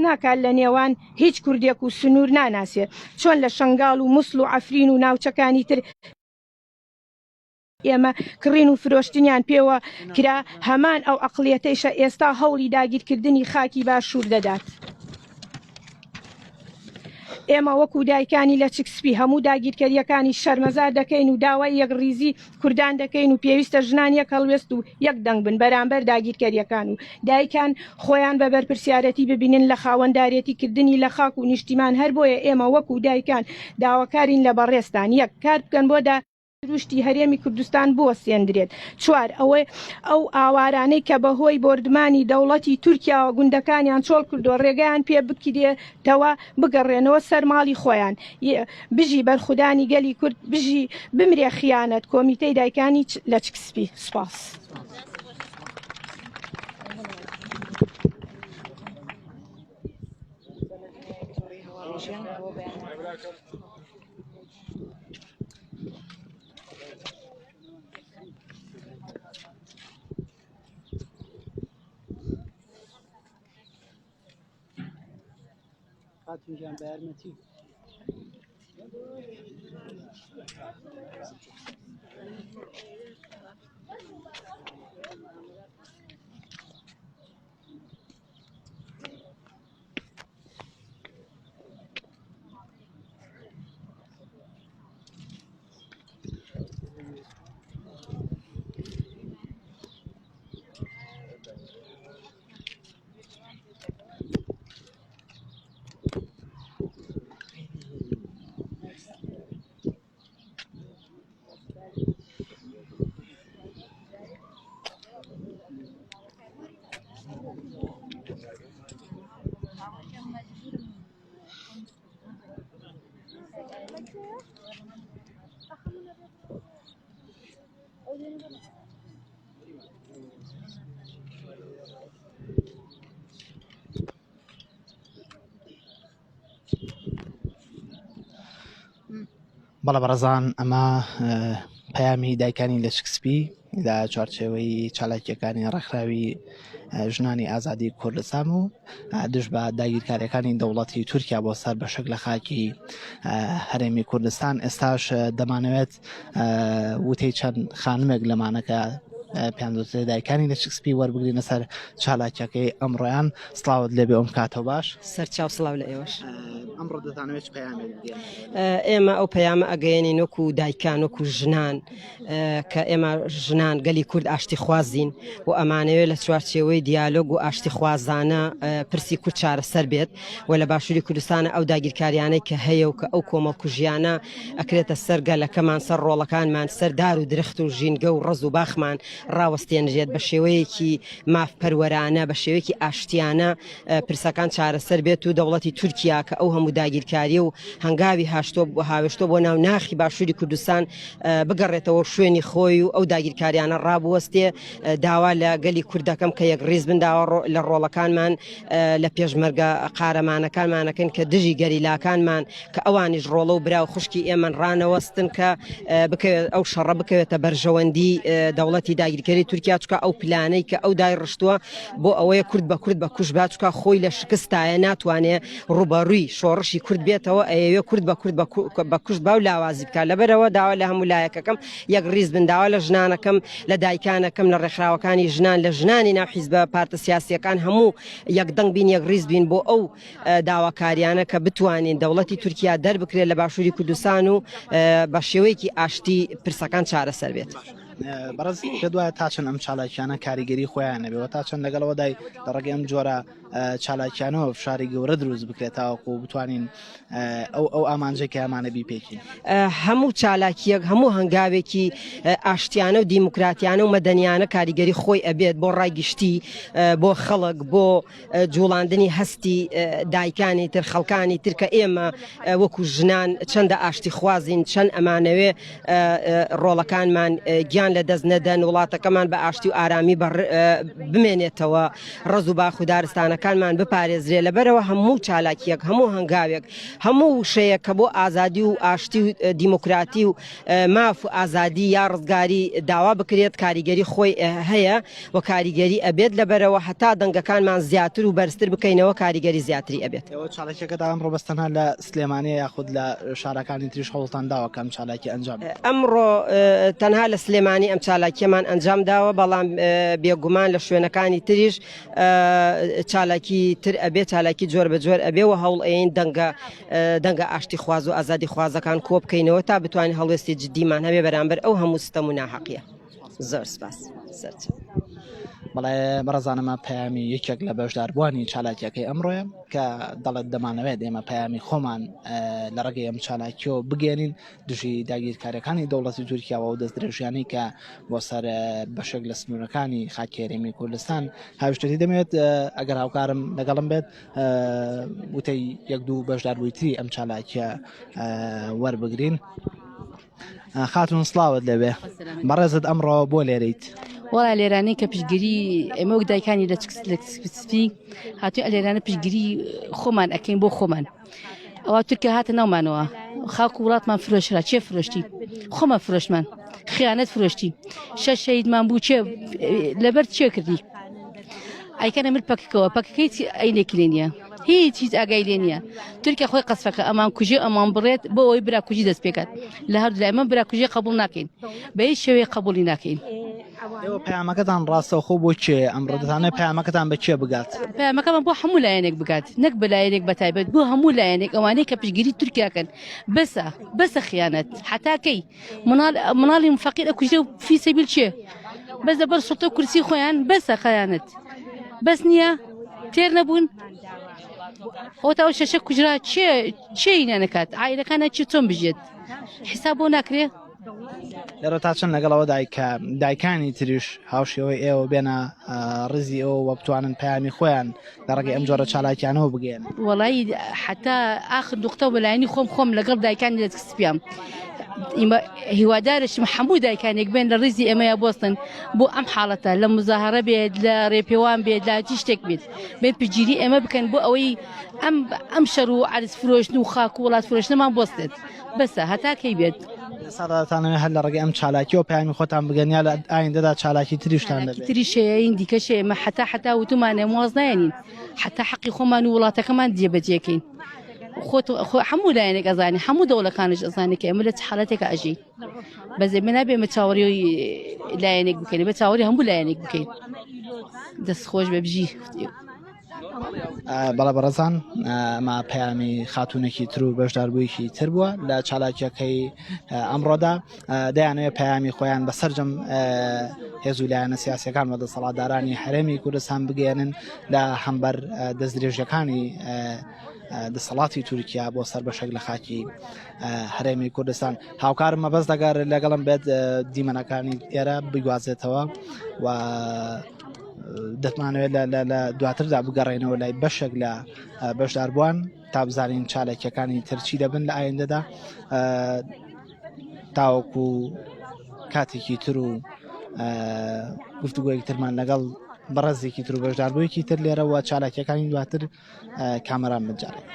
ناکات لە نێوان هیچ کوردێک و سنوور ناناسێ چۆن لە شەنگاڵ و موسڵ و عەفرین و ناوچەکانی تر ئێمە کڕین و فرۆشتنیان پێوە کرا، هەمان ئەو عەقڵیەتەیشە ئێستا هەوڵی داگیرکردنی خاکی باشوور دەدات. ئێمە وەکو دایکانی لەچک سپی هەموو داگیرکەرییەکانی شەرمەزار دەکەین و داوای یەکڕیزی کوردان دەکەین و پێویستە ژنان یەک هەڵوێست و یەک دەنگ بن بەرامبەر داگیرکەرییەکان و دایکان خۆیان بە بەرپرسیارەتی ببینن لە خاوەندارێتی کردنی لە خاک و نیشتیمان هەربۆیە ئێمە وەکو دایکان داواکارین لە بەڕێزتان یەک کار بکەن بۆ سروشتی هەرێمی کوردستان بوەستێندرێت. چوار، ئەوەی ئەو ئاوارانەی کە بەهۆی بۆردمانی دەوڵەتی تورکیاوە گوندەکانیان چۆڵ کردووە ڕێگەیان پێ بکرێتەوە بگەڕێنەوە سەر ماڵی خۆیان. بژی بەرخودانی گەلی کورد، بژی بمرێ خیانەت، کۆمیتەی دایکانی لەچک سپی. سوپاس. خاتون گیان بە یارمەتی بەڵە بەڕێزان ئەمە پەیامی دایکانی لەچک سپی لە چوارچێوەی چالاکیەکانی ڕێکخراوی ژنانی ئازادی کوردستان و دژ بە داگیرکاریەکانی دەوڵەتی تورکیا بۆ سەر بەشێک لە خاکی هەرێمی کوردستان ئێستاش دەمانەوێت وتەی چەند خانمێک لەمانەکە پێیان دەوترێت دایکانی لەچک سپی وەربگرینە سەر چالاکیەکەی ئەمڕۆیان سڵاوت لێبێ ئەم کاتەوە باش سەرچاو سڵاو لە ئێوەش ئەمڕۆ دەتانەوێت چ پەیامێک بگەیەنن؟ ئێمە ئەو پەیامە ئەگەیەنین وەکو دایکان وەکو ژنان کە ئێمە ژنان گەلی کورد ئاشتی خوازین و ئەمانەوێت لە چوارچێوەی دیالۆگ و ئاشتی خوازانە پرسی کورد چارەسەر بێت و لە باشووری کوردستانە ئەو داگیرکاریانەی کە هەیە و کە ئەو کۆمەڵکوژیانە ئەکرێتە سەر گەلەکەمان سەر ڕۆڵەکانمان سەر دار و درەخت و ژینگە و ڕەز و باخمان ڕاوەستێنرێت بە شێوەیەکی مافپەروەرانە بە شێوەیەکی ئاشتیانە پرسەکان چارەسەر بێت و دەوڵەتی تورکیا کە ئەو هەموو داگیرکاری و هەنگاوی هاشتۆ هاوێشتۆ بۆ ناو ناخی باشووری کوردستان بگەڕێتەوە شوێنی خۆی و ئەو داگیرکاریانە ڕابوەستێ داوا لە گەلی کورد دەکەم کە یەک ڕیز بن داوا لە ڕۆڵەکانمان لە پێشمەرگە قارەمانەکانمانەکەن کە دژی گەریلاکانمان کە ئەوانیش ڕۆڵە و برا و خوشکی ئێمەن ڕانەوەستن کە بکەوێت ئەو شەڕە بکەوێتە بەرژەوەندی دەوڵەتی داگیرکەری تورکیا چکە ئەو پلانەی کە ئەو دایڕشتووە بۆ ئەوەیە کورد بە کورد بە کوش با چکە خۆی لە شکستایە ناتوانێ ڕوبەڕووی شۆڕشی کورد بێتەوە ئەیەوێ کورد بە کورد بە کوشت با و لاوازی بکات لەبەرەوە داوا لە هەموو لایەکەکەم یەک ڕیز بن داوا لە ژنانەکەم لە دایکانەکەم لە ڕێکخراوەکانی ژنان لە ژنانی ناو حیزبە پارتە سیاسیەکان هەموو یەک دەنگ بین یەک ڕیز بین بۆ ئەو داواکاریانە کە بتوانین دەوڵەتی تورکیا دەربکرێت لە باشووری کوردستان و بە شێوەیەکی ئاشتی پرسەکان چارەسەر بێت. بەڕێز پێت وایە تا چەند ئەم چالاکیانە کاریگەری خۆیان نەبێ و تا چەند لەگەڵەوەدای لە ڕێگەی ئەم جۆرە چالاکیانەوە فشاری گەورە دروست بکرێت تاوەکو بتوانین ئەو ئەو ئامانجەی کە ئەمانە بیپێکین. هەموو چالاکیەک هەموو هەنگاوێکی ئاشتیانە و دیموکراتیانە و مەدەنیانە کاریگەری خۆی ئەبێت بۆ ڕای گشتی بۆ خەڵک بۆ جوڵاندنی هەستی دایکانی تر خەڵکانی تر کە ئێمە وەکو ژنان چەندە ئاشتی خوازین چەند ئەمانەوێ ڕۆڵەکانمان گیان. خاکەکان لە دەست نەدەن، وڵاتەکەمان بە ئاشتی و ئارامی بمێنێتەوە، ڕەز و باخ و دارستانەکانمان بپارێزرێ، لەبەرئەوە هەموو چالاکییەک، هەموو هەنگاوێک، هەموو وشەیەک کە بۆ ئازادی و ئاشتی و دیموکراتی و ماف و ئازادی یا ڕزگاری داوا بکرێت کاریگەری خۆی هەیە و کاریگەری ئەبێت، لەبەرئەوە هەتا دەنگەکانمان زیاتر و بەرزتر بکەینەوە کاریگەری زیاتری ئەبێت. ئێوە چالاکیەکەتان ئەمڕۆ بەس تەنها لە سلێمانیە یاخود لە شارەکانی تریش هەوڵتان داوە کە ئەم چالاکیە ئەنجام بدەن؟ ئەمڕۆ تەنها لە سلێمانی ئەم چالاکیەمان ئەنجام داوە، بەڵام بێگومان لە شوێنەکانی تریش چالاکی تر ئەبێ، چالاکی جۆر بە جۆر ئەبێ و هەوڵ ئەیەین دەنگە دەنگە ئاشتیخواز و ئازادیخوازەکان کۆ بکەینەوە تا بتوانین هەڵوێستی جدیمان هەبێ بەرامبەر ئەو هەموو ستەم و ناهەقیە. زۆر سپاس. سەرچاو. بەڵێ بەڕێزان ئەمە پەیامی یەکێک لە بەشداربووانی چالاکیەکەی ئەمڕۆیە کە دەڵێت دەمانەوێت ئێمە پەیامی خۆمان لە ڕێگەی ئەم چالاکیەوە بگەێنین دژی داگیرکاریەکانی دەوڵەتی تورکیاوە و دەستدرێژیانەی کە بۆ سەر بەشێک لە سنوورەکانی خاکی هەرێمی کوردستان هاوشتێتی دەمەوێت ئەگەر هاوکارم لەگەڵم بێت وتەی یەک دوو بەشداربووی تری ئەم چالاکیە وەربگرین. خاتون سڵاوت لەوێ بەڕێزت ئەمڕۆ بۆ لێرەیت؟ وەڵا لێرانەی کە پشتگیری ئێمە وەک دایکانی لە سپی هاتوین ئەلێرانە پشتگیری خۆمان ئەکەین بۆ خۆمان ئەوە تورکیا هاتە ناومانەوە خاک و وڵاتمان فرۆشرا چێ فرۆشتی خۆمان فرۆشمان خیانەت فرۆشتی شەش شەهیدمان بوو چێ لەبەر چێ کردی ئەیکەنە مل پەکەکەوە پەکەکەی ئەینێکی لێ نییە هیچ هیچ ئاگای لێ نییە تورکیا خۆی قەسفەکە ئەمان کوژی ئەمان بڕێت بۆ ئەوەی برا کوژی دەست پێکات لە هەردوو لای ئەمە برا کوژی قبول ناکەین بە هیچ شێوەیەک قبولی ناکەین. ئێوە پەیامەکەتان ڕاستەوخۆ بۆ کێ ئەمڕۆ دەتانەوێت پەیامەکەتان بە کێ بگات؟ پەیامەکەمان بۆ هەموو لایەنێک بگات نەک بە لایەنێک بە تایبەت بۆ هەموو لایەنێک ئەوانەی کە پشتگیری تورکیاکەن بەسە بەسە خیانەت حتا کەی مناڵ مناڵی فەقیر ئەکوژێ و فی سەبیل چێ بەس لەبەر سوڵتە و کورسی خۆیان بەسە خیانەت بەس نییە تێر نەبوون ئەو تا ئەو شەشە کوژرا چێ چێ نەکات عایلەکانە چی چۆن بژێت حیساب بۆ ناکرێ لێرە تا چەند لەگەڵ ئەوەدای کە دایکانی تریش هاوشێوەی ئێوە بێنە ڕزی ئەوە و بتوانن پەیامی خۆیان لە ڕێگەی ئەم جۆرە چالاکیانەوە بگەێن وەڵی حتا ئاخر نقطە بەلایانی خۆم خۆم لەگەڵ دایکانی لە سپیام هیوادارشم هەموو دایکانێک بێن لە ڕیزی ئێمەیە بۆستن بۆ ئەم حاڵەتە لە مزاهرە بێت لە ڕێپێوان بێت لە چی شتێک بێت بێن پشتگیری ئێمە بکەن بۆ ئەوەی ئەم ئەم شەر و عرز فرۆشتن و خاک و وڵات فرۆشتنمان بۆستێت بەسە هەتا کەی بێت. ئێستا دەتانەوێت هەر لە ڕێگەی ئەم چالاکیەوە پەیامی خۆتان بگەن یا لە ئایندەدا چالاکی تریشتان دەبێت؟ تریش هەیە این دیکەش هەیە ئێمە حەتا حەتا وتومانە واز نایەنین حەتا حەقی خۆمان و وڵاتەکەمان جێبەجێکەین خۆت هەموو لایەنێک ئەزانێ هەموو دەوڵەکانش ئەزانێ کە ئێمە لە چ حاڵەتێکا ئەژین بەس ئێمە نابێ ئێمە چاوەڕێی لایەنێک بکەین بە چاوەڕێی هەموو لایەنێک بکەین دەست خۆش بێ بژی. بەڵێ بەڕێزان ئەمە پەیامی خاتونێکی تر و بەشداربوویەکی تر بووە لە چالاکیەکەی ئەمڕۆدا دەیانەوێت پەیامی خۆیان بە سەرجەم هێز و لایەنە سیاسەکان و دەسەڵاتدارانی هەرێمی کوردستان بگەێنن لە هەمبەر دەستدرێژەکانی دەسەڵاتی تورکیا بۆ سەر بەشێک لە خاکی هەرێمی کوردستان هاوکارم مەبەست دەگەر لەگەڵم بێت دیمەنەکانی ئێرە بگوازێتەوە و دەتمانەوێت لە دواتردا بگەڕێنەوە لای بەشێک لە بەشداربووان تا بزانین چالاکیەکانی ترچی دەبن لە ئایندەدا تاوەکو کاتێکی تر و گفتوگۆیەکی ترمان لەگەڵ بەڕێزێکی تر و بەشداربوویەکی تر لێرەوە چالاکیەکانی دواتر کامەران بجارێت.